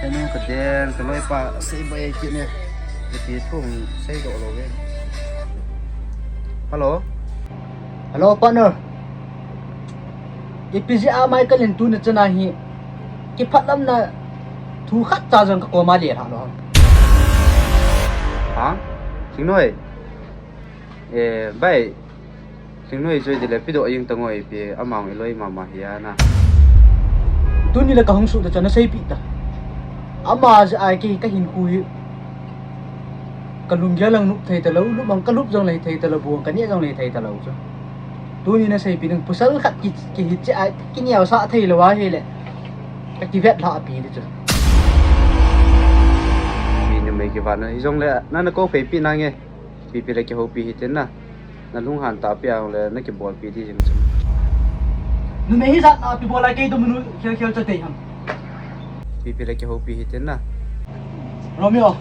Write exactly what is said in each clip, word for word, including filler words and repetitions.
Enu ka den, ka loipa, sei bai kit ne. Ipi thu sei doh lou ve. Hello? Hello, partner. Ipi jeh a Michael in tuni chan a hi kiphatlamna thu khat cha jong ka koma le lha lou ham? Ha? Singnoi. Eh, bai. Singnoi joi dile pidoh jing tangoi pi amang iloi mama hi ana. Tuni le ka hung suh ta chu na seipeh ta. Ama jeh a kei ka hinkho hi ka lunggel jong nop thei talou, lop jong ka lop jong lei thei talou, bu ka neh jong lei thei talou chu. Tuni na seipeh ding pasal khat ki, kihi cheh a kineosah thei lou ahile ka kivet lhah pi di chu. Pi numei kivat na hijongle na na kou phei pi nange. Ipi ipi le kihoupi hite na. Na lunghan tahpi a le na kibolpi di jing chu. Numei hijat na ipi bol a kei dumnu khel khel cha tei ham? Ipi ipi le kihoupi hite na. Romeo,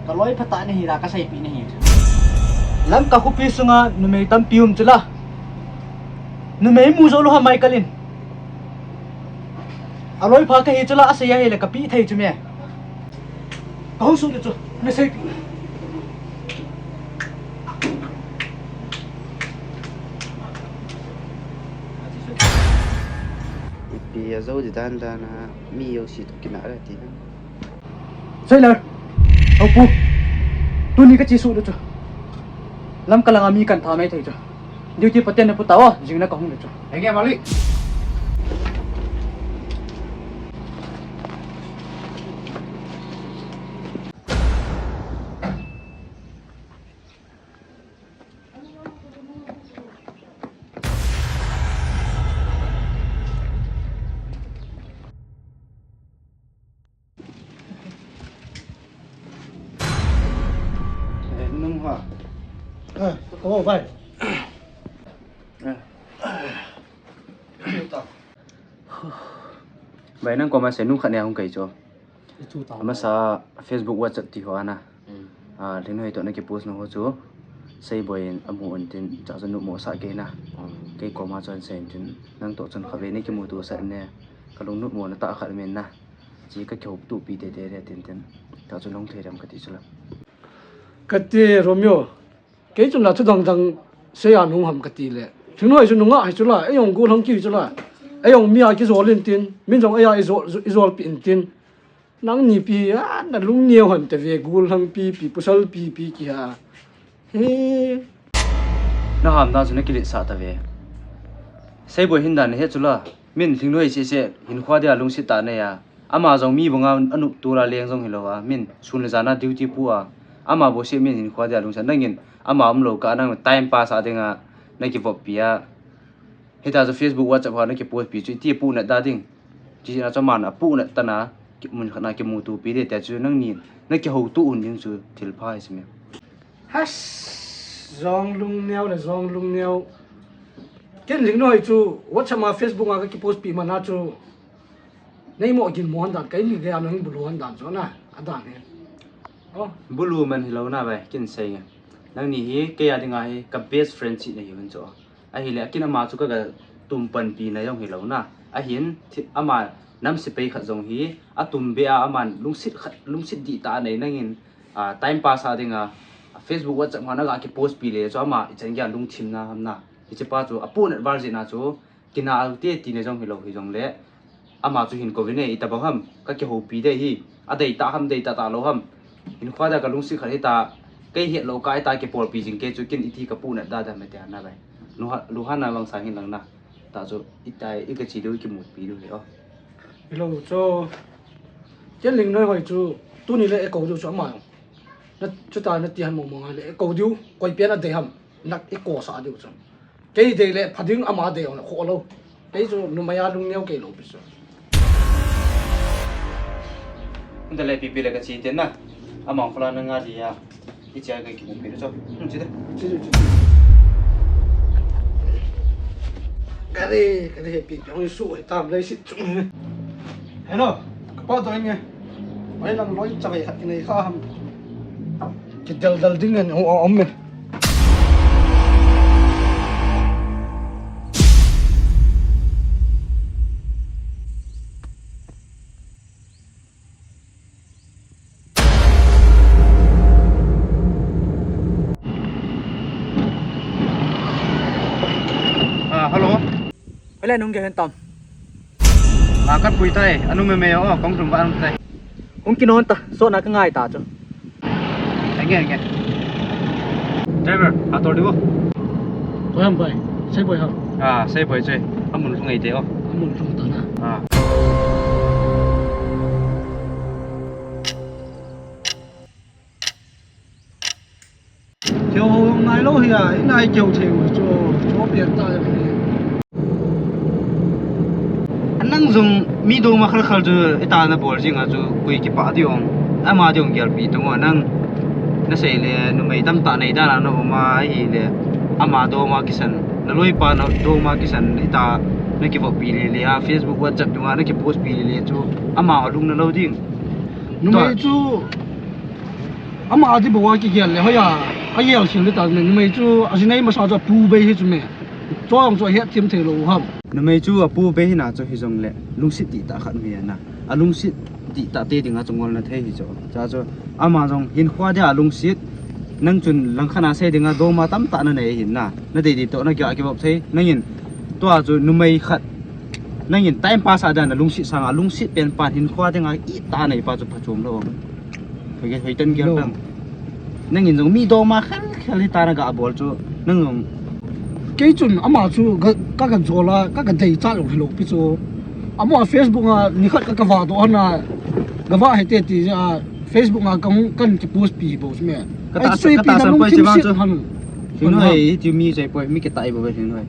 ka loi phatah nahi la ka seipeh nahi. Lamka khopi sunga numei tampi um chu la. Numei mu jou lou ham Michael in. Aloi pha kahi chu la asei ahile ka peh thei chu me. Ka hung suh le chu, message. Ipi a jou di dan dan a, mi jouse toh kinah le ti na. Sailor, Haopu, tuni ka che suh le chu. Lamka langa mi kan tha mai thei chu. Duty paten na pu tao, jing na ka hung le chu. Henge, Malik. Eh, nung ha. Eh, oh, bai. Eh. Bai, nang koma se nung khat ne hung kai chu. Amasa Facebook, WhatsApp ti ho ana. Hmm. Ah, Lhingnoi toh na kipost na ho chu. Seiboi in amu un tin, cha chu numo sa kei na. Hmm. Kei koma chun sei tin, nang toh chun khatvei na kimuto sah ne. Ka lung numo na tah khat men na. Chi ka kihoupi tei tei le tin tin. Cha chu nung thei dem ka ti chu la. Ka ti Romeo. Kei chun la thu dang dang sei a nung ham ka ti le. Lhingnoi chu nungah hi chu la, ei jong gollhang ki hi chu la. Ei jong mi a kijol in tin, min jong ei a ijol, ijolpi in tin. Nangni pi a, na lungneo hon te ve, gollhang pi pi, pasal pi pi kiha. He. Na hamna chu na kiletsah ta ve. Seiboi hin dan na he chu la. Min Lhingnoi seh seh, hinkho dia lungset tah nei a. Ama jong mi banga anop tol a leng jong hilou a. Min sun le jan a duty pu a. Ama bou seh min hinkho dia lungset. Nangin ama umlou kah a nang time pass a dinga na kivoppi a. Hita chu Facebook, WhatsApp a na kipost pi chu iti apohnat da ding. Chi na chu aman apohnat tah na, ki, mun khat na kimuto pi de tia chu nangni na kihouto un ding chu thil pha hi si me. Has, jong lungneo le jong lungneo. Ken Lhingnoi chu WhatsApp a, Facebook a ka kipost pi man a chu. Nei mo gin mo han dan, kei ni le ano hin bulu han dan chu na, a dan he. Oh. Bulu man hilou na bai, ken sei nge. Nangni hi, kei a dinga hi, ka best friend chi na hi hun chu. Ahile, akin ama chu ka ga tum panpi na jong hilou na. Ahin, thi, ama nam sepai khat jong hi, atum be a, aman lungset khat, lungset dih tah a nei nangin, ah, time pass a dinga, Facebook, WhatsApp ma na ga kipost pi le chu ama ichan gei a lungthim na ham na. Hiche pa chu apohnat val jeh na chu kina a te ti na jong hilou hijongle ama chu hin kou vin e, itobang ham ka kihoupi ding hi, adei tah ham, dei tah talou ham, hinkho dia ka lungset khat hita, kei hetlou kah hita kibolpi jing kei chu ken iti ka pohnat da da me tia na bai. Luha, luha na vang sang hin lang na. Ta chu itai, i ka chi diu, i kimupi diu hi o. Hilou chu. Ken Lhingnoi hoi chu, tuni le e kou diu chu ama jong. Na, chuta na ti han mong mong a le, e kou diu, koi pen a dei ham, na e kou sa diu chu. Kei dei le, pha ding ama dei jong le, kho lou. Kei chu, numei a lungneo kei lou pi chu. Hunda le pipi le ka chi ten na, ama khola na nga li a. Ichia ka kimupi chu. Hmm, chi de. Chi, chi, chi. Kare, kare, pi, pi, hung su, tam, lai sit chung. Hello, ka pa to nge. Oi lang loi cha ve khat nei kha ham. Kidal dal ding nge, o, o, om me. Hoilai nung gel hen tam. A, ka pui tai, anu me me o, kong thum ba anu tai. Hung kinon ta, so na ka ngai ta chu. Enge, enge. Driver, a tor di bo. Koi ham bai, Seiboi ham. A, Seiboi chu. Amun lhung ei te o. Amun lhung ta na. A. Keu ho ngai lou hi a, i ngai keu thei u chu, chu pian ta jong hi. Nang jong mi doma khal khal chu i ta na bol jing a chu koi kipah di ong. Ama di ong gelpi tung o nang. Na sei le numei tamtah nei dan a na um a hi le ama doma kisan. Na loipa na doma kisan i ta na kivop pi le le a Facebook WhatsApp dunga na kipost pi le le chu ama lung na lou ding. Numei chu Ama a ti bou a kigel le, hoiya, a gel khel le ta me, numei chu, a jinei masa chu a pu bei hi chu me. Chuang chu a het thiam thei lou ham. Numei chu a pu bei hi na chu hi jong le, lungsit ti ta khat mi na. A lungsit ti ta te ding a chu ngol na thei hi chu. Cha chu, ama jong hin khua dia a lungsit. Nang chun lang khat na sei ding a doma tamtah na nei hin na. Na dei di to na kya kibop thei. Nang in, tua chu numei khat. Nang in time pass a dan a lungsit sang a lungsit pen pan hin khua ding a i ta nei pa chu phachom lou. Hoi, hoi tan gel tang. Nang in jong mi doma khel khel hi ta na ga bol chu. Nang jong. Kei chun ama chu ka, ka, ka jol a, ka, ka dei cha lou hi lou pi chu. Ama Facebook a ni khat ka, ka va do ana. Ka va he te ti a Facebook a ka hung kan ki post pi bo chu me. Ka ta, ka ta san poi chi bang chu. Hing noi, ti mi jai poi, mi ke tai bo hing noi.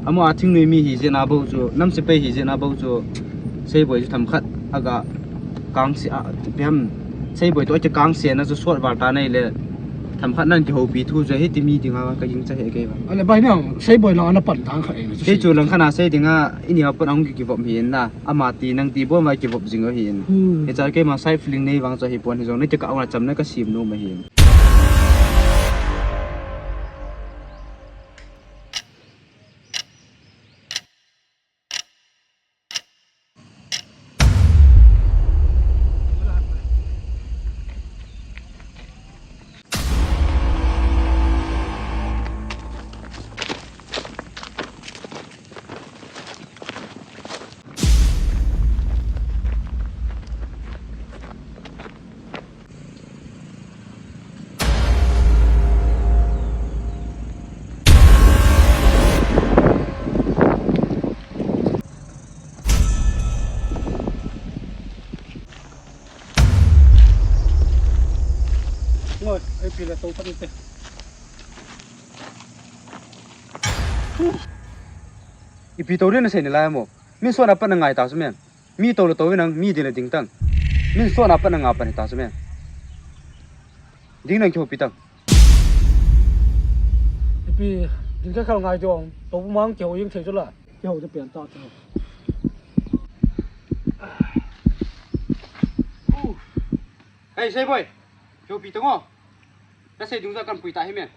Ama a thing noi mi hi jena bo chu, nam se pai hi jena bo chu. Seiboi chu tham khat a ga kang se a, biam. Seiboi to a kang se na chu sot val ta nei le. Tham khat nan kihoupi thu chu hi ti mi ding a ka jing cha he kei ba. Ale bai nang, Seiboi la na pan dang kha e na chu. Kei chu lang khat na sei ding a, i ni a pon ang ki, kivop hi na. Ama ti nang ti bo ma kivop jing o hi. Hmm. He cha kei ma sai feeling nei vang chu hi pon hi jong nei te ka ong a cham na ka sim no ma hi. Ngoi, ipi le tou pan te. Ipi tou le na sei ni lai mo. Min sot na pan na ngai ta su men. Mi tou le tou nang, mi ding le ding tang. Min sot na pan na nga pan ta su men. Ding nang kihoupi tang. Ipi, ding ka khal ngai jong, tou mang kihou jing thei chu la. Kihou chu pian ta chu. Hei, Seiboi. Kihoupi tang o. Na sei dung ja kan pui ta hi men.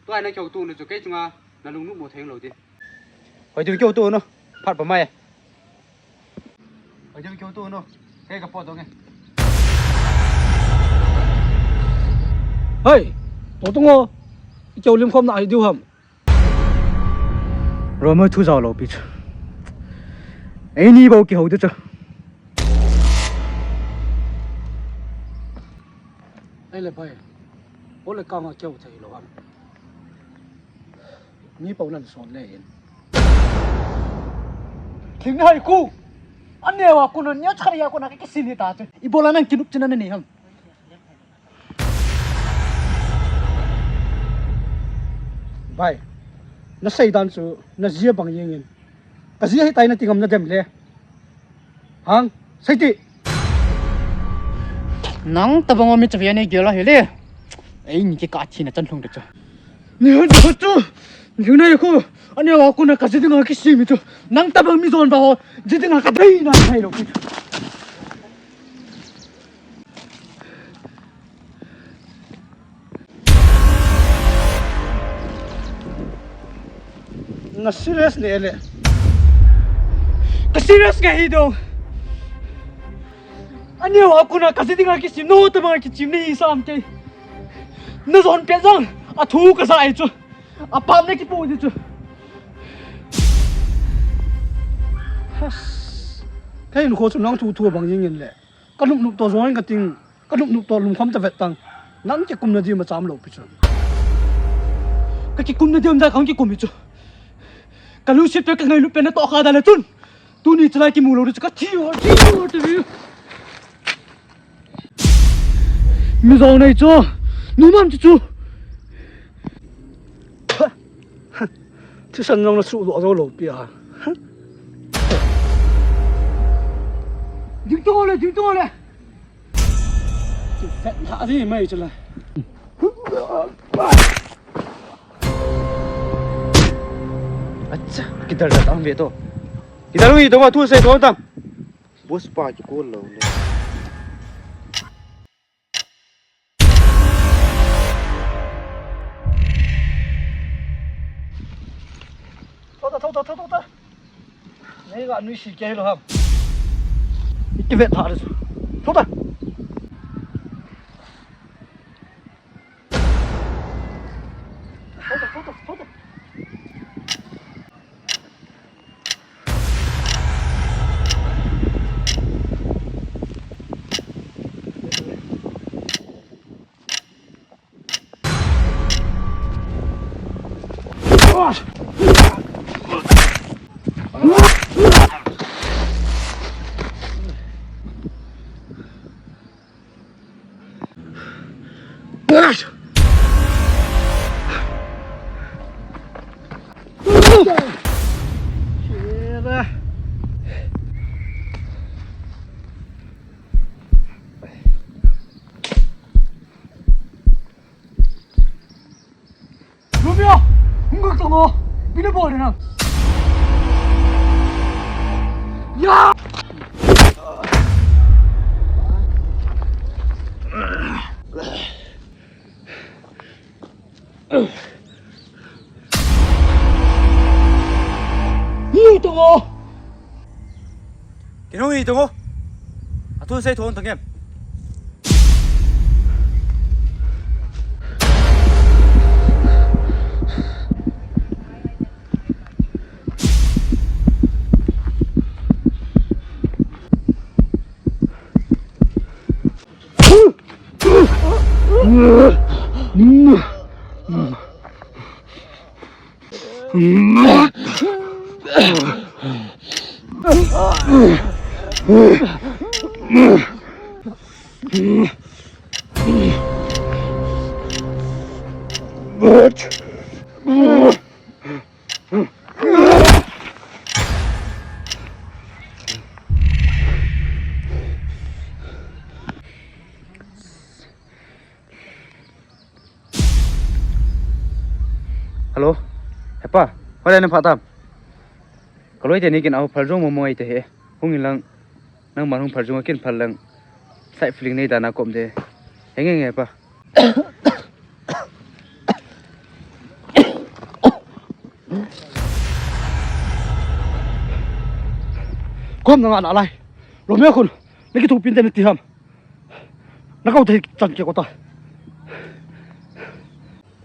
Tua na kihou tu nu chu kei chunga na lungnuh mo thei lou di. Hoi diu kihou tu nu. Phat pa mai. Hoi diu kihou tu nu. Kei ka pot dong e. Hei, to tung o. I kihou lim khom na hi diu ham. Romeo thu jao lou pi chu. Eini bou kihou diu chu. Ei le pai. Bol le kang a keu thei lou ham. Mi pou nan son le hin. Thing hai ku. An neo a ku nan nia chari a ku na ke sin hi ta chu. I bol a nan kinup chin an nei ham. Bai. Na sei dan chu na jia bang jeng in. Ka jia hi tai na ti ngam na dem le. Hang, sei ti. Nang tabang mi chavia nei gel a hi le. Eini kikah thina chan lhung de chu. Ni hon chu. Ni hon ai khu. Ani wa khu na ka ji dinga kisimi chu. Nang tabang mi jon ba ho. Ji dinga ka dei na thai lo. Na serious ne le. Ka serious nge hi do. Ani wa khu na ka ji dinga kisim no tabang kichim ni sam te. Na jon pe jang a thu ka sa ai chu. A pam na kipu di chu. Ka hinkho chu nang thu thu bang jing in le. Ka nupnup to jong ka ting, ka nupnup to lungkham ta vet tang. Nang kikumna di ma cham lo pi chu. Ka kikumna di um da ka hung kikum hi chu. Ka lungset pe ka ngailut pe na to kha da le chun. Tuni chalai kimu lo di chu ka thi ho, thi ho ti. Mi jong nei chu. Numam chu chu. Thisan jong na suh doh jo lo pi a. Ding tung le, ding tung le. Vet tha di mai chu la. Acha, kidar da tam ve to. Kidar ui to ma thu sei to tam. Boss pa kikol lou le. Thou ta, thou ta, thou ta, thou ta. Nei ga nui si kei lou ham. Iti vet tha le chu. Thou ta. Thou ta, thou ta, thou ta. Romeo, hung kak tong o. Ipi nabol ding ham? Ya! Ni tong o. Kin hung hi tong o. Athu sei thon tang em. Hello. Hepa, hoilai na pha tam? Ka loi teni kin au phal jong mo mo ai te he. Hung in lang, nangman hung phal jong kin phal lang. Side feeling nei dan a kom de. Henge nge pa. Kom na nga na lai. Romeo khun, na kithopi inte na ti ham. Na kau thei chan ke ko ta.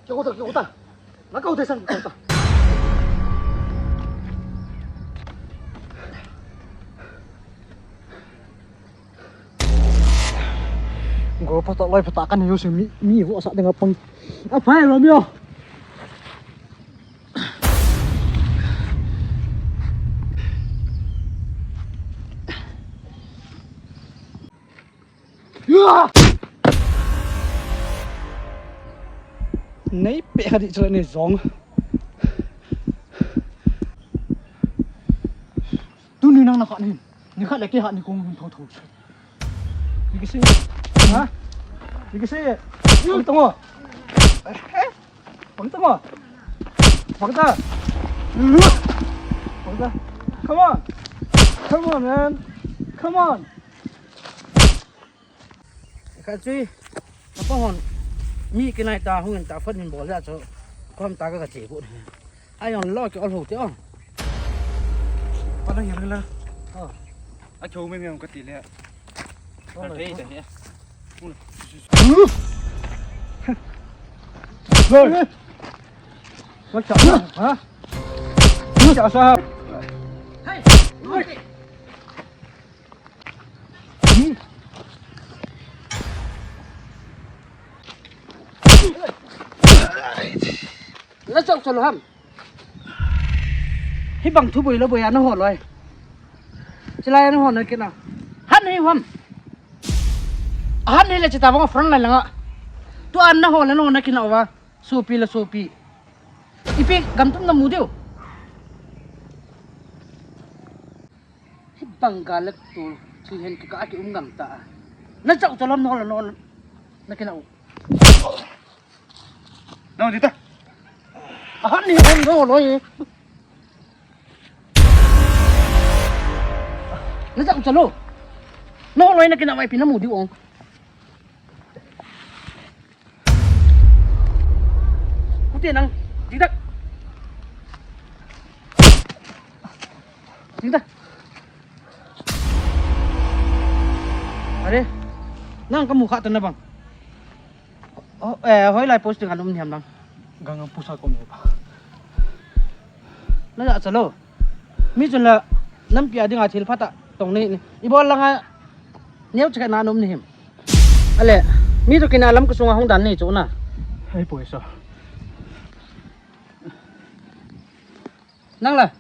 Ke ko ta, ke ko ta. Na kau thei chan ke ko ta. Go phatah loi phatah kan hiu sing mi, mi vo sa ding a pang. A phai Romeo. Nei pe kha di chule nei jong. Tuni nang na kha ni. Ni kha le ke ha ni kong hun tho tho. Ni kisi. Ha? Ni kisi. Ni tong o. Pang ta mo. Pang ta. Pang ta. Come on. Come on, man. Come on. Ka chui. Ka pa hon. Mi kinai ta hung in ta phone in bol ya chu. Kom ta ka ka che bu. Ai on lo ki ol ho te o. Pa dang yang la. O. A cho me me ka ti le. Ka te ta he. Hey! Hey! Nachau chalou ham. Hibang thu boi lou boi a naho loi. Chilai a naho na kina. Han hi ham. Han hi le chita bang front line langa. Tua naho le naho na kina uva. Sopi le sopi. Ipi gam tum namu diu. Hibang gal le tu. Chi hen kika ki um gam ta. Nachau chalou naho le naho na kina u. Nang dita. Ahan ni hon no loi. Nachau chalou. No loi na kina mai pi namu diu ong. Kute nang. Dita. Dita. Are. Nang kamu kha ta na bang. Oh, eh, hoilai posting a na um nahim lang. Gangnam post a ka um e pa. Naja chalou. Mi chun la nampi a dinga thil phatah tong nei ni. Ibol langa neo chakhat na na um nahim. Ale, mi to kina lam kasunga hung dan nei chu na. Ahipoi sir. Nang la.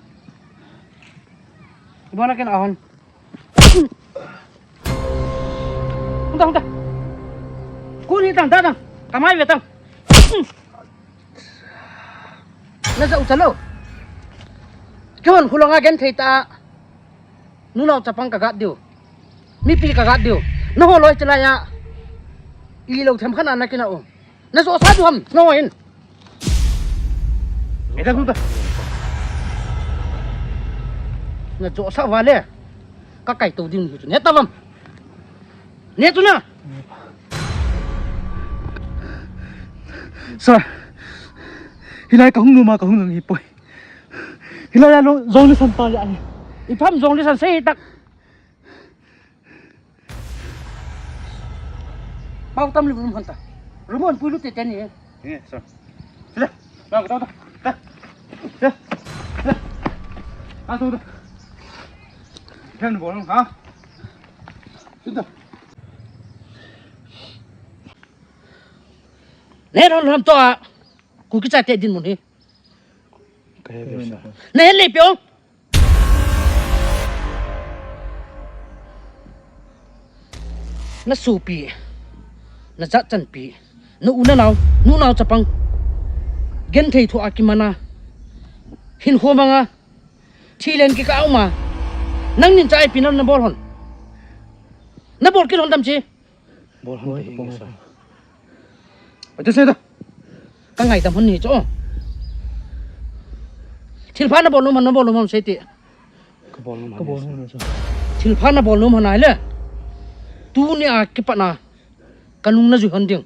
Ibol na kina hon. Hung ta, hung ta. Kuni tang, ta tang. Kamai ve tang. Najau chalou. Kihon khulanga genthei ta. Nunao chapang ka gat diu. Mipi ka gat diu. Naho loi chilai a. Ilou them khat na na kina u. Najo sa diu ham, naho hin. Eda tu ta. Najo sa vale. Ka kai to ding hi chu. Ne ta vam. Ne tu na. Sir. Hilai ka hung numa ka hung nang hipoi. Hilai a lo jong ni san ta ya ni. Ipi ham jong ni san sei tak. Pau tam li room hon ta. Room hon pui lu te te ni. Ni, sir. Sila. Na, ka ta ta. Ta. Sila. Sila. Na, ta ta. Kan bol ha. Sila. Ne ron ram to a. Ku kicha te dinmun hi. Ka he ve sir. Ne le pyo. Na sopi, na jachanpi, na u na nao, nunao chapang. Genthei thoa kimana. Hinkho manga. Thi len kikah uma. Nangnin cha ipi na bol hon. Na bol kit hon tam chi. Bol hon te hi nge sir. Ate se ta. Ka ngaidam hon ni chu. Thilpha na bol nom hon, na bol nom hon sei te. Ka bol nom hon. Ka bol nom hon sir. Thilpha na bol nom hon ahile. Tunia kipat na. Ka nung na jui hon ding.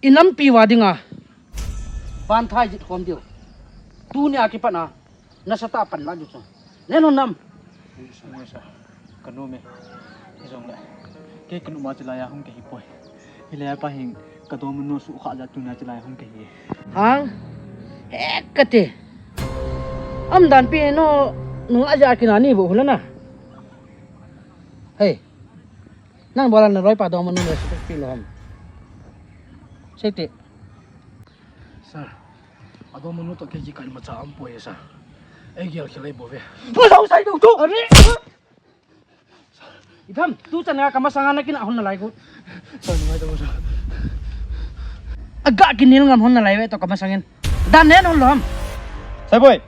I nampi uva dinga. Ban thai jit khom diu. Tunia kipat na. Nasatah a pan la diu chu. Nen hon nam. Ka nom e. Hijongle. Kei ka numa chilai a hung kahi poi. Hilai a pa hin ka dom nu su kha ja tunia chilai a hung kahi. Hang. He kate. Am dan pi no nung a ja kina ni bo hula na. Hey. Nang bola na roi pa dom nu le su pi lo ham. Sei te. Sir, adom manu to kei kikai macha aum poi sir. Ei gel khel ei bol ve. Pu sau sai dong tu. Are. Ipi ham, tu chan a kamasanga na kina hon nalai got. Sir, ngai dong sir. Aga kinel ngam hon nalai ve to kamasangin. Dan nen hon lo ham. Sir boi,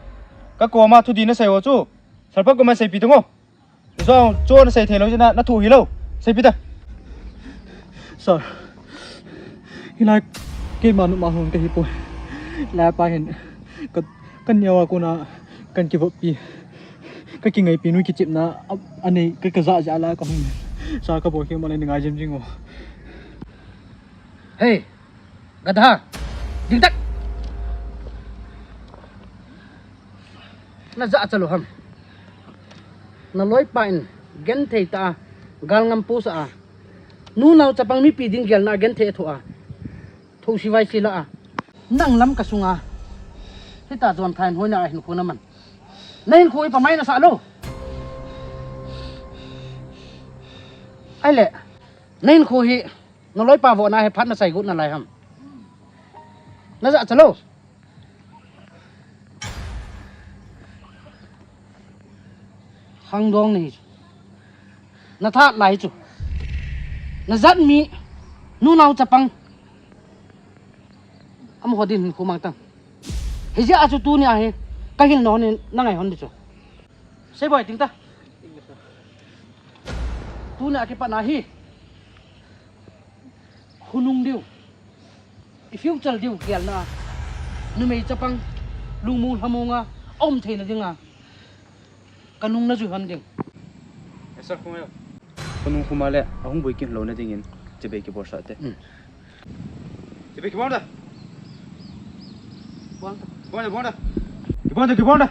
ka koma thudih nasei ho chu. Sir pa koma seipi tung o. Jong, chu nasei thei lou, na, na thu hi lou. Seipi ta. Sir, hilai keima numa hon kahi poi. Hilai pa hin ka, ka neo a kona kan kivoppi. Ka kingaipi nu kichepna a, anei ka, ka ja ja la ka hung. Sir, ka bol khe ma le ni ngai jem jing o. Hey, gadha. Ding tak. Na ja cha lou ham. Na loipa in genthei ta a, galngam post a. Nunao chapang mipi ding gelna genthei a tho a. Thosi vaisi la a. Nang lam ka sunga. Hita jon thain hoina a hinkho na man. Na hinkho hi pamai nasa lou. Ahile. Na hinkho hi. Na loipa vo na he phat na sai got nalai ham. Na ja chalo. Khangdong nei chu. Na that lai chu. Na jat mi. Nu nau chapang. Amaho din hin khu mang tang. Hijeh a chu tuni a hi. Ka hil no ni na ngai hon di chu. Sei boi ting ta. Tuni a kipat na hi. Khonung diu. I future diu kial na. Numei chapang. Lungmong lhamong a. Om thei na ding a. Ka nung na jui hon ding. Yes, sir, khum le. Ka nung khum a le, ahung boi kit lou na dingin, chibai kibol sah te. Mm. Chibai kibol da. Bol da. Bol da, bol da. Kibol da, kibol da.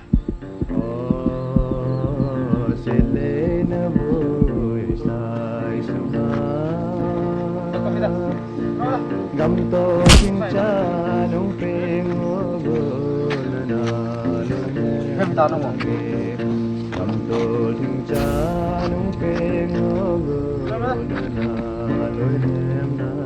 Gamto chingcha nung peng o go na na lu ne. Gamto chingcha nung peng o go na na lu ne na.